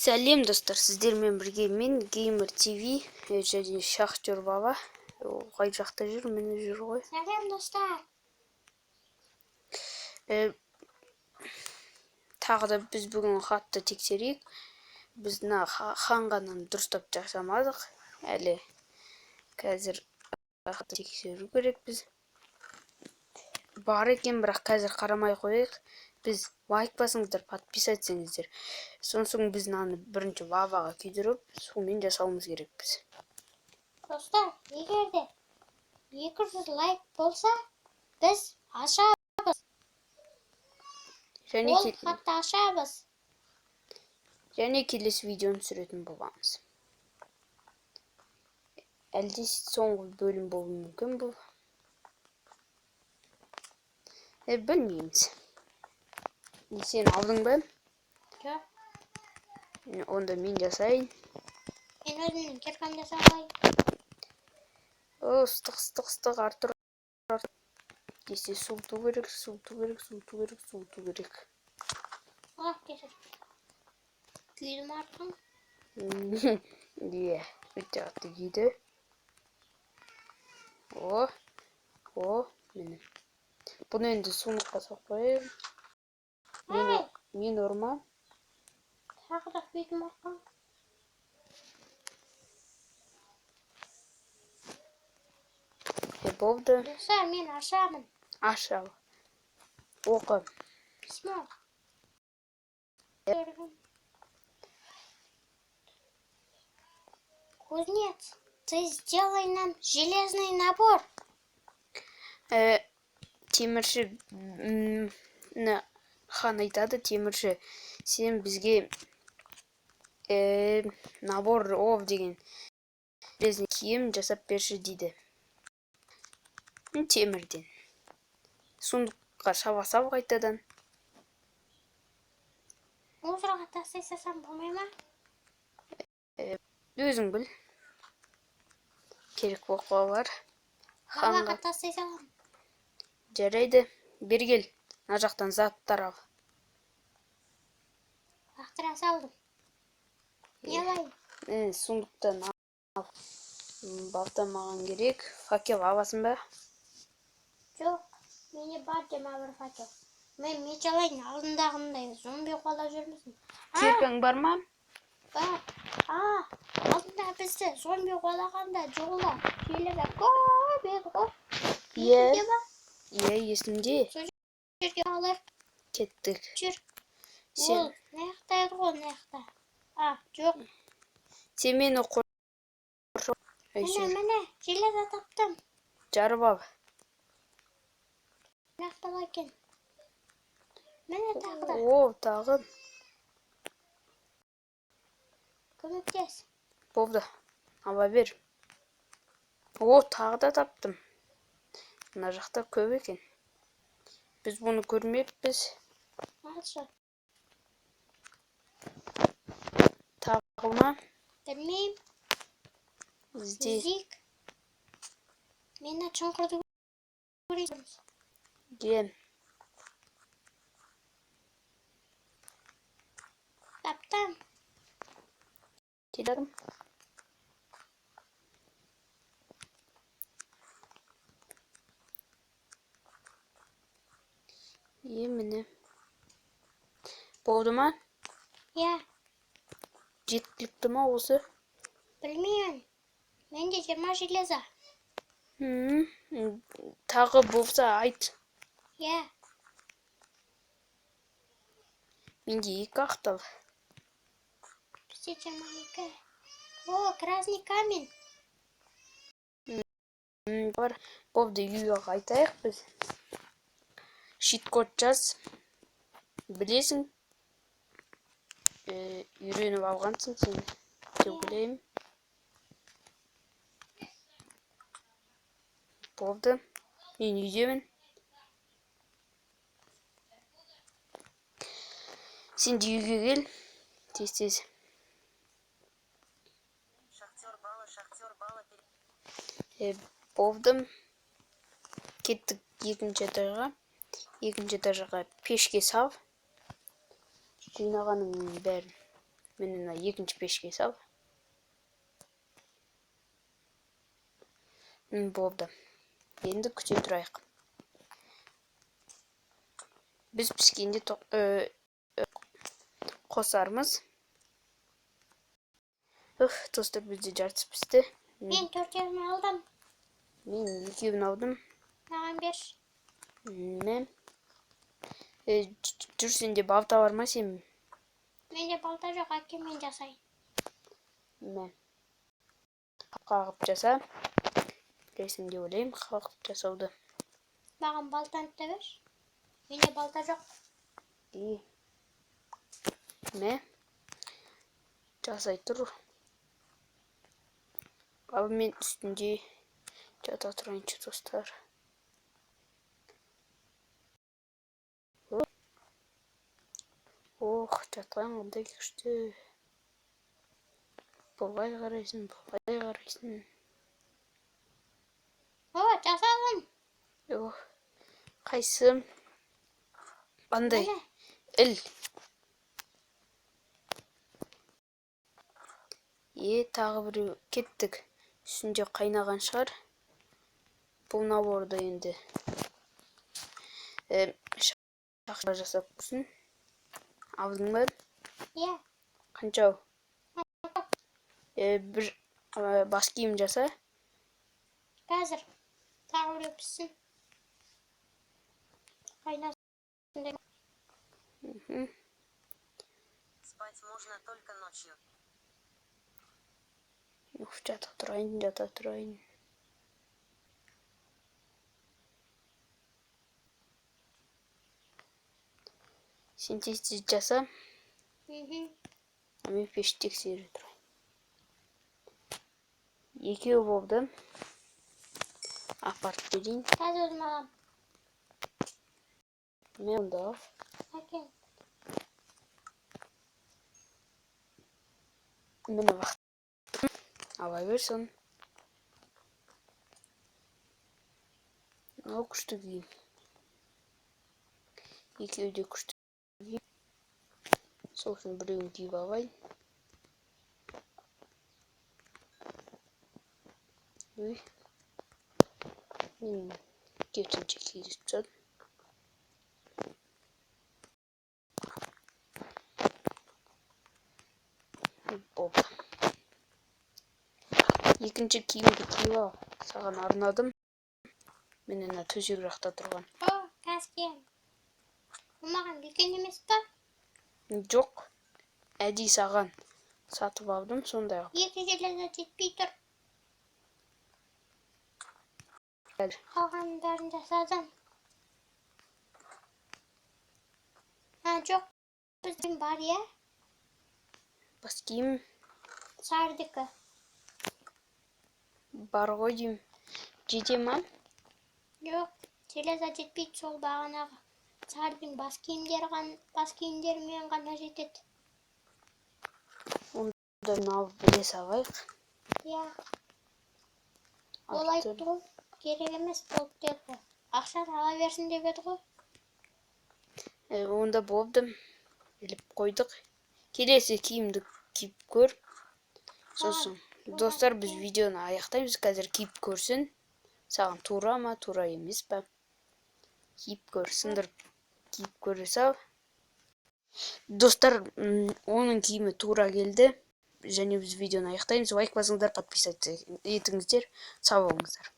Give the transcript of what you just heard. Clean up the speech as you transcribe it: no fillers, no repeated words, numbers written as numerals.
Сәлем, достар! Сіздермен бірге мен, Геймер ТВ және Шахтер Баба. Ол қай жақта жүр? Міне, жүр ғой. Сәлем, достар. Тағы да біз бүгін хатты тексерейік. Біз мына ханғанын дұрыстап жасамадық әлі. Қазір хатты тексеру керекпіз. Бар екен, бірақ қазір қарамай қояйық. Біз лайк басыңыздар, подписаться етіңіздер. Сосын біз мынаны бірінші лаваға күйдіріп, сумен жасауымыз керекпіз. Достар, егер де 200 лайк болса, біз ашамыз. Және Ол хатты ашамыз. Және келесі видеоны түсіретін боламыз. Әлде соңғы бөлім болуы мүмкін бұл. Білмейміз. Сен алдың ба? Жоқ. Онда мен жасайын. Мен өзімнің киркамды жасап. О, ыстық, ыстық, ыстық, Артур. Десе, суыту керек, суыту керек, суыту керек, суыту керек. А, кешір. Күйдім артқан. Иә, өте қатты күйді. О, о, міне. Бұны енді сундукқа салып қояйын. Мен, Ай, мен ұрма. Тағы да күйдім артқан. Болды. Достар, мен ашамын. Аш, ал. Оқы. Письмо. Кузнец, ты сделай нам железный набор. Темірші, мына хан айтады: темірші, сен бізге набор ов деген железный киім жасап берші дейді. Темірден. Сундукқа саба сал қайтадан. Мусорға тастай салсам болмай ма? Өзің біл. Керек болып қалар. Лаваға Ханға. тастай саламын. Жарайды. Бері кел. Мына жақтан заттар ал. Лақтыра салдым. Не алайын? Сундуктан ал. Балта маған керек. Факел аласың ба? Жоқ, менде бар 21 факел. Мен меч алайын, алдындағындай зомби қуалап жүрмесін. А, Киркаң бар ма? бар. А, алдында бізді зомби қуалағанда жолда железо көп еді ғой. Иә. Есіңде ма? Иә, есімде. Сол жерге алайық. Кеттік. Жүр. Сен, Ол мына жақта еді ғой, мына жақта. А, жоқ. сен мені қор... Ай, Міне, жүр. міне, железо таптым. Жарып ал. Мына жақта бар екен. Міне, тағы да. О, тағы. Көмектес. Болды. Ала бер. О, тағы да таптым. Мына жақта көп екен. Біз бұны көрмеппіз. Алшы. Тағы ма? Білмеймін. Ізде. Іздейік. Мен мына шұңқырды көрейін. Ге. Таптым. Келдім. Е, міне. Болды ма? Иә, Жеткілікті ма осы? білмеймін. Менде 20 железо. Тағы болса айт. Иә, Менде екі ақтал. бізде 22. О, красный камень. Бар. Болды, үйге қайтайық біз. Щит-код жаз. Білесің. Үйреніп алғансың сен деп ойлаймын. Болды. Мен үйдемін. Сен де үйге кел. Тез тез. Шахтер бала, шахтер бала, Болды. Кеттік екінші этажға. Екінші этажға пешке сал. Жинағаныңның бәрін. Міне, мына екінші пешке сал. Болды. Енді күте тұрайық. Біз піскенде қосармыз. Уф, достар, бізде жартысы пісті. Мен төртеуін алдым. Мен екеуін алдым. Маған берші. Мә. Жүр, сенде балта бар ма сен? Менде балта жоқ, әке, мен жасайын. Мә. Қағып жаса. Білесің деп ойлаймын қағып жасауды. Маған балтаны да берші. Менде балта жоқ. И. Мә. Жасай тұр. Ал мен үстінде жата тұрайыншы, достар. Ох, жатқан қандай күшті. Былай қарайсың, былай қарайсың. О, жасадым. Ох, қайсы? Қандай? Міне. Іл. Е, тағы біреу, кеттік. Үстінде қайнаған шығар. Бұл наборды енді жасап көрсін. Алдың ба? Иә. Қанша? Бір бас киім жаса. Қазір. Тағы біреу піссін. Қайнасын. Мгм. Спать можно только ночью. Уф, жата тұрайын, жата тұрайын. Сен тез тез жаса, а мен пешті тексере тұрайын. Екеу болды. Апарып берейін. Қазір өзім аламын. Мен онда ал. Әкел. Міне, уақыт. Ала бер соны. Мынау күшті киім. Екеуі де күшті киім. Сол үшін біреуін киіп алайын. Ой. Мен керісінше кигізіп тастадым. Болды. Екінші киімді киіп ал. Саған арнадым. Міне, мына төсек жақта тұрған. О, қазір киемін. Бұл маған үлкен емес па? Жоқ. Әдейі саған сатып алдым сондай қылып. Екі железо жетпей тұр. Қазір. Қалғанын бәрін жасадым. А, жоқ. Біздің бар, иә? Бас киім Сардікі. бар ғой деймін. Жете ма? Жоқ, железо жетпейді, сол бағанағы цардың бас киімдері бас киімдерімен ғана жетеді. Онда алып біле салайық. Иә. Ол айтты ғой, керек емес болды деді ғой. Ақшаны ала берсін деп еді ғой. Онда болды. Іліп қойдық. Келесі киімді киіп көр. Сосын, достар, біз видеоны аяқтаймыз. Қазір киіп көрсін. Саған тура ма, тура емес па? Киіп көр, сындырып киіп көре сал. Достар, оның киімі тура келді. Және біз видеоны аяқтаймыз. Лайк басыңыздар, подписаться етіңіздер. Сау болыңыздар.